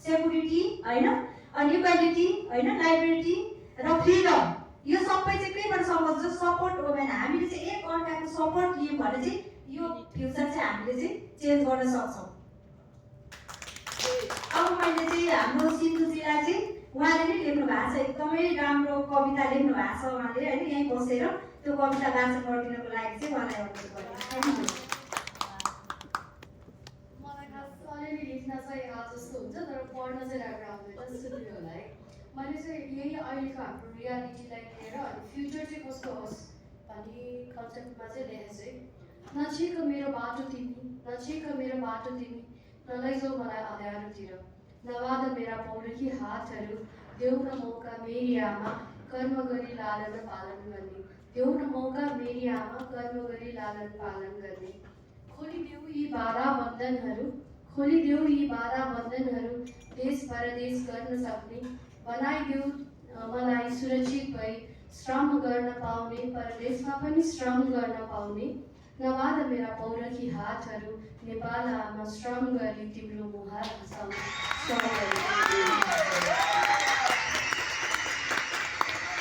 Security हैन, अनि equality हैन, लाइब्रेरी र फ्रिडम, यो सबै चाहिँ केबाट सम्बन्ध छ? Support women. हामीले चाहिँ एक अर्काको सपोर्ट लियौँ भने चाहिँ यो फ्युचर चाहिँ हामीले चाहिँ चेन्ज गर्न सक्छौँ। अब मैले चाहिँ हाम्रो सिन्धुजीलाई चाहिँ उहाँले नै लेख्नु भएको छ, एकदमै राम्रो कविता लेख्नु भएको छ उहाँले होइन, यहीँ बसेर त्यो कविता वाचन गरिदिनको लागि चाहिँ उहाँलाई अनुरोध गरेँ। मलाई खास अलिअलि लेख्न चाहिँ जस्तो हुन्छ, तर पढ्न चाहिँ राम्रो आउँदैन, सुन्नु होला है। मैले चाहिँ यही अहिलेको हाम्रो रियालिटीलाई लिएर अनि फ्युचर चाहिँ कस्तो होस् भन्ने कन्सेप्टमा चाहिँ लेखेको छु। नछिक मेरो बाटो तिमी, नछिक मेरो बाटो तिमी, नलैजाऊ मलाई अँध्यारोतिर, नवाद मेरा पौरखी हातहरू, देऊ न मौका मेरी आमा कर्म गरी लालन पालन गर्ने, देऊ न मौका मेरी आमा कर्म गरी लालन पालन गर्ने। खोलिदेऊ यी 12 बन्धनहरू, खोलिदेऊ यी 12 बन्धनहरू, देश परदेश गर्न सक्ने, बनाइदेऊ मलाई सुरक्षित भई श्रम गर्न पाउने, परदेशमा पनि श्रम गर्न पाउने, नवाद मेरा पौरखी हातहरू, नेपाल आमा श्रम गरी तिम्रो मुहार हँसाउने।